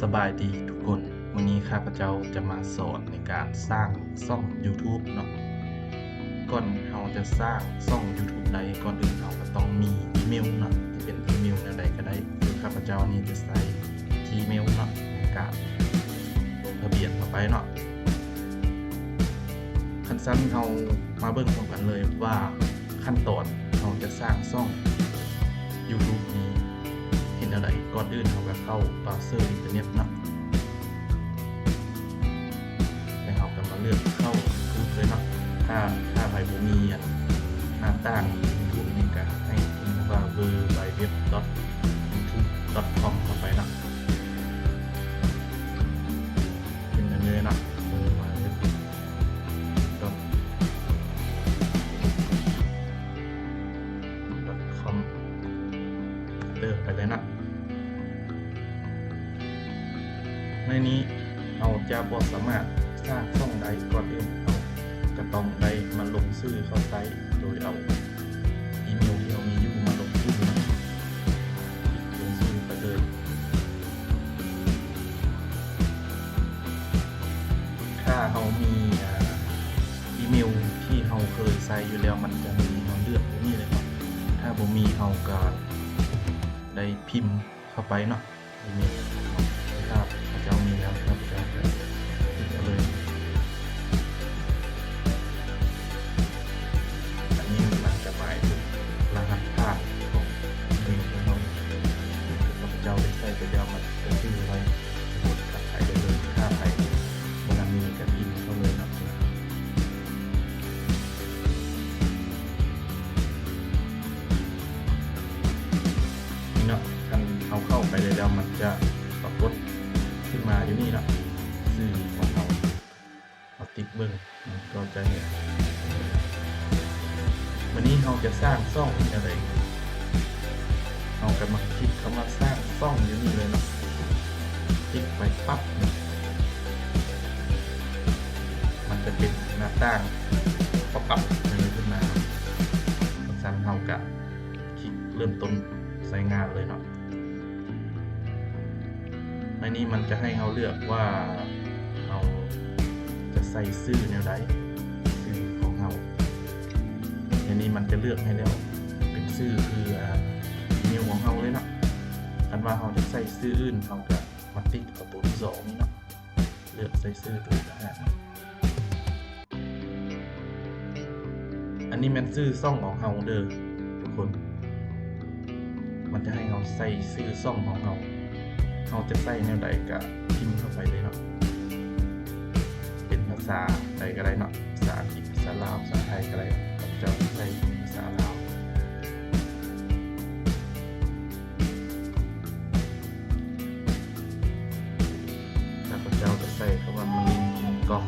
ສະບາຍດີທຸກຄົນ, ມື້ນີ້ຂ້າພະເຈົ້າຈະມາສອນໃນການສ້າງຊ່ອງ YouTube ເນາະ. ກ່ອນເຮົາຈະສ້າງຊ່ອງ YouTube ໄດ້, ກ່ອນອື່ນເຮົາກໍຕ້ອງມີອີເມວເນາະ, ຈະເປັນອີເມວແນວໃດກໍໄດ້. ຄືຂ້າພະເຈົ້ານີ້ຈະໃຊ້ Gmail ເນາະ ໃນການລົງທະບຽນເຂົ້າໄປເນາະ. ຄັນຊັ້ນເຮົາມາເບິ່ງພ້ອມກັນເລີຍວ່າ ຂັ້ນຕອນເຮົາຈະສ້າງຊ່ອງ YouTube ນີ້ເຮັດແນວໃດ? ກ່ອນອື່ນເຮົາກໍເຂົ້າບຣາວເຊີອິນເຕີເນັດເນາະ ແລ້ວເຮົາກໍມາເລືອກເຂົ້າ YouTube ເລີຍເນາະ. ຖ້າ ຖ້າໃຜບໍ່ມີອັນໜ້າຕ່າງ YouTube ນີ້ກໍໃຫ້ພິມວ່າ www.youtube.com ເຂົ້າໄປເນາະ. ພິມໄປເລີຍເນາະ www. dot com ເຕີໄປເລີຍເນາະ. ໃນນີ້ເຮົາຈະບໍ່ສາມາດສ້າງຊ່ອງໄດ້, ກ່ອນອື່ນເຮົາຈະຕ້ອງໄດ້ມາລົງຊື່ເຂົ້າໃຊ້ ໂດຍເອົາອີເມວທີ່ເຮົາມີຢູ່ມາລົງຊື່ເນາະ. ລົງຊື່ໄປເລີຍ. ຖ້າເຮົາມີ ອາ ອີເມວທີ່ເຮົາເຄີຍໃຊ້ຢູ່ແລ້ວ ມັນຈະມີໃຫ້ເຮົາເລືອກຢູ່ນີ້ເລີຍເນາະ. ຖ້າບໍ່ມີເຮົາກໍໄດ້ພິມເຂົ້າໄປເນາະ ອີເມວ. ຖ້າເຈົ້າມີແລ້ວ ຂ້າພະເຈົ້າກໍພິມເອົາເລີຍ. ອັນນີ້ມັນຈະໝາຍເຖິງລະຫັດຜ່ານຂອງອີເມວຂອງເຮົາ. ຄືຂ້າພະເຈົ້າໄດ້ໃຊ້ໄປແລ້ວ ມັນຈະຈື່ໄວ້ ກົດກັບໄປໄດ້ເລີຍ. ຖ້າໃຜບໍ່ທັນມີກໍພິມເຂົ້າເລີຍເນາະ. ນີ້ເນາະ, ຄັນເຮົາເຂົ້າໄປໄດ້ແລ້ວ ມັນຈະປາກົດຂຶ້ນມາຢູ່ນີ້ເນາະ, ຊື່ຂອງເຮົາ. ເຮົາຕິກເບິ່ງ ມັນກໍຈະເຫັນ. ບາດນີ້ເຮົາຈະສ້າງຊ່ອງແນວໃດ? ເຮົາກໍມາຄລິກຄຳວ່າສ້າງຊ່ອງຢູ່ນີ້ເລີຍເນາະ. ຄລິກໄປປັບ ມັນຈະເປັນໜ້າຕ່າງ pop up ແນວນີ້ຂຶ້ນມາ. ຄັນຊັ້ນເຮົາກໍຄລິກເລີ່ມຕົ້ນໃຊ້ງານເລີຍເນາະ. ໃນນີ້ມັນຈະໃຫ້ເຮົາເລືອກວ່າເຮົາຈະໃສ່ຊື່ແນວໃດ, ຊື່ຂອງເຮົາ. ໃນນີ້ມັນຈະເລືອກໃຫ້ແລ້ວ ເປັນຊື່ຄື ອາ ອີເມວຂອງເຮົາເລີຍເນາະ. ຄັນວ່າເຮົາຈະໃສ່ຊື່ອື່ນ ເຮົາກໍມາຕິກເອົາໂຕທີສອງນີ້ເນາະ, ເລືອກໃສ່ຊື່ໂຕນີ້ຕ່າງຫາກ. ອັນນີ້ແມ່ນຊື່ຊ່ອງຂອງເຮົາເດີທຸກຄົນ. ມັນຈະໃຫ້ເຮົາໃສ່ຊື່ຊ່ອງຂອງເຮົາ. ເຮົາຈະໃສ່ແນວໃດກະພິມເຂົ້າໄປເລີຍເນາະ. ເປັນພາສາໃດກະໄດ້ເນາະ, ພາສາອັງກິດ, ພາສາລາວ, ພາສາໄທກະໄດ້. ຂ້າພະເຈົ້າໃສ່ເປັນພາສາລາວ. ຂ້າພະເຈົ້າຈະໃສ່ຄຳວ່າມະລິນ ໝູ່ກ້ອງ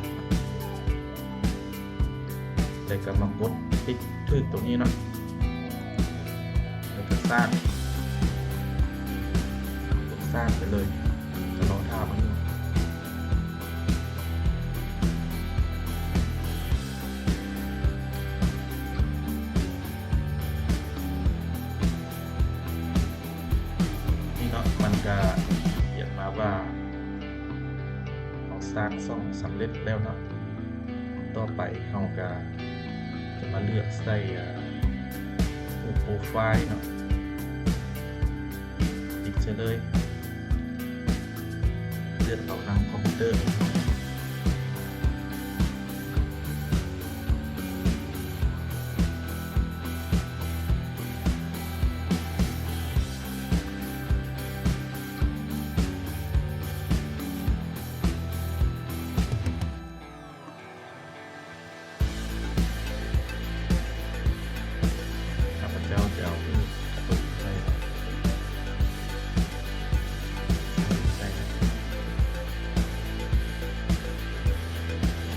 ແລ້ວກໍມາກົດຕິກຖືກໂຕນີ້ເນາະ ແລ້ວກໍສ້າງ ກົດສ້າງໄປເລີຍ ກໍລໍຖ້າມັນ. ນີ້ເນາະ ມັນກະຂຽນມາວ່າເຮົາສ້າງຊ່ອງສຳເລັດແລ້ວເນາະ. ຕໍ່ໄປເຮົາກະຈະມາເລືອກໃສ່ ອາ ຮູບໂປຣໄຟລ໌ເນາະ. ຕິກໃສ່ເລີຍ ເລືອກເອົານຳຄອມພິວເຕີ. ຂ້າພະເຈົ້າຈະເອົາຮູບກະຕຸກໃສ່ ໃສ່ໄ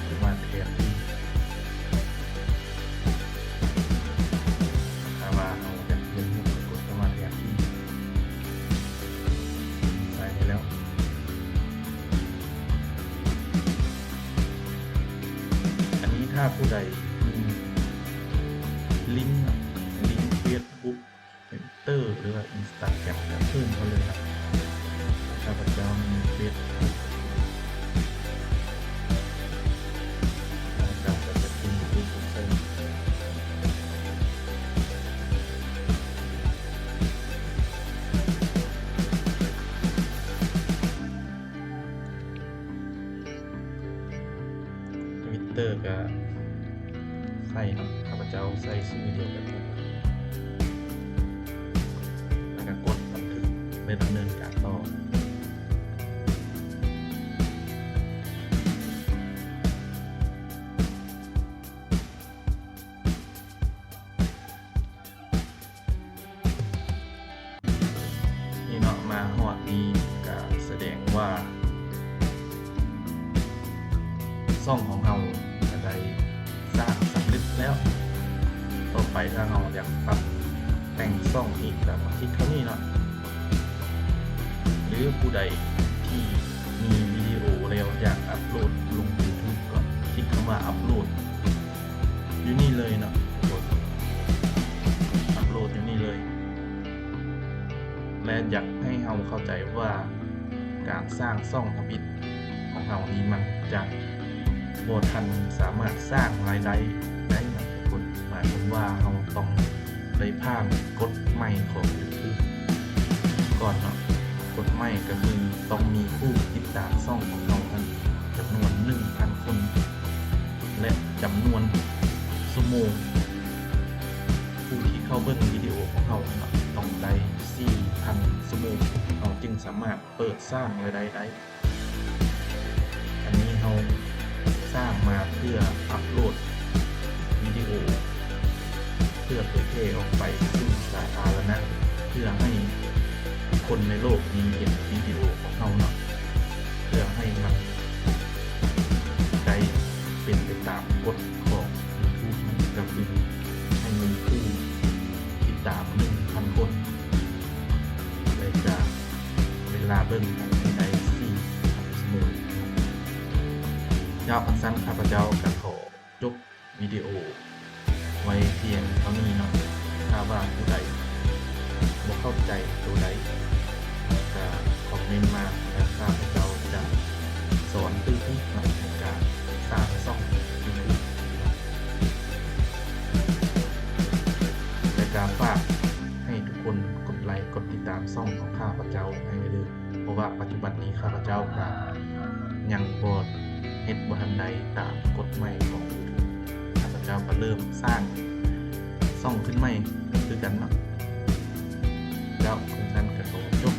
ປ ມາແທນທີ່. ຖ້າວ່າເຮົາຢາກເປັນຮູບ ກໍກົດເຂົ້າມາແທນທີ່ ໃສ່ໄປແລ້ວ. ອັນນີ້ຖ້າຜູ້ໃດມີລິ້ງ ລິ້ງເຟສບຸກ ທວິດເຕີ ຫຼືວ່າອິນສະຕາແກຣມ ກໍເພີ່ມເຂົ້າເລີຍນະ. ຖ້ ຂ້າພະເຈົ້າມີເຟສບຸກ ຂ້າພະເຈົ້າກໍຈະຂຶ້ນເຟສບຸກໃສ່ Twitter ກະໃສ່ເນາະ ຂ້າພະເຈົ້າໃສ່ຊື່ດຽວກັນ ແລ້ວກະກົດບັນທຶກ ແລະ ດຳເນີນການຕໍ່. ນີ້ເນາະ ມາຮອດນີ້ກະສະແດງວ່າ ຊ່ອງຂອງເຮົາກະໄດ້ສ້າງສຳເລັດແລ້ວ. ຕໍ່ໄປຖ້າເຮົາຢາກປັບແຕ່ງຊ່ອງອີກກະມາຄລິກເທົ່ານີ້ເນາະ ຫຼືຜູ້ໃດທີ່ມີວິດີໂອແລ້ວຢາກອັບໂຫຼດລົງ YouTube ກໍຄລິກຄຳວ່າອັບໂຫຼດ ຢູ່ນີ້ເລີຍເນາະທຸກຄົນ ອັບໂຫຼດຢູ່ນີ້ເລີຍ ແລະ ຢາກໃຫ້ເຮົາເຂົ້າໃຈວ່າ ການສ້າງຊ່ອງທຳອິດຂອງເຮົານີ້ ມັນຈະບໍ່ທັນສາມາດສ້າງລາຍໄດ້ໄດ້ເນາະທຸກຄົນ. ໝາຍຄວາມວ່າເຮົາຕ້ອງໄດ້ຜ່ານກົດໃໝ່ຂອງ YouTube ກ່ອນເນາະ. ກົດໃໝ່ກໍຄືຕ້ອງມີຜູ້ຕິດຕາມຊ່ອງຂອງເຮົານັ້ນຈຳນວນໜຶ່ງພັນຄົນ ແລະ ຈຳນວນຊົ່ວໂມງ ຜູ້ທີ່ເຂົ້າເບິ່ງວິດີໂອຂອງເຮົານັ້ນເນາະ ຕ້ອງໄດ້ສີ່ພັນຊົ່ວໂມງ ເຮົາຈຶ່ງສາມາດເປີດສ້າງລາຍໄດ້ໄດ້. ອັນນີ້ເຮົາສ້າງມາເພື່ອອັບໂຫຼດວິດີໂອ ເພື່ອເຜີຍແຜ່ອອກໄປສູ່ສາທາລະນະ ເພື່ອໃຫ້ຄົນໃນໂລກນີ້ເຫັນວິດີໂອຂອງເຮົາເນາະ ເພື່ອໃຫ້ມັນໄດ້ເປັນໄປຕາມກົດຂອງ YouTube ນັ້ນ ກໍຄືໃຫ້ມີຜູ້ຕິດຕາມໜຶ່ງພັນຄົນ ແລະ ກະເວລາເບິ່ງໃຫ້ໄດ້ສີ່ພັນຊົ່ວໂມງ. ເຈົ້າ ຄັນຊັ້ນຂ້າພະເຈົ້າກະຂໍຈົບວິດີໂອໄວ້ພຽງເທົ່ານີ້ເນາະ. ຖ້າວ່າຜູ້ໃດບໍ່ເຂົ້າໃຈໂຕໃດ ກະຄອມເມັນມາ ແລະ ຂ້າພະເຈົ້າຈະສອນຕື່ມອີກເນາະ ໃນການສ້າງຊ່ອງ YouTube ເນາະ. ແລະ ກະຝາກໃຫ້ທຸກຄົນກົດໄລກ໌ ກົດຕິດຕາມຊ່ອງຂອງຂ້າພະເຈົ້າໃຫ້ເດີ ເພາະວ່າປັດຈຸບັນນີ້ຂ້າພະເຈົ້າກະຍັງບໍ່ ເຮັດບໍ່ທັນໄດ້ຕາມກົດໃໝ່ຂອງ YouTube ຂ້າພະເຈົ້າກະເລີ່ມສ້າງຊ່ອງຂຶ້ນໃໝ່ຄືກັນເນາະ. ເຈົ້າ ຄັນຊັ້ນກະຂໍຈົ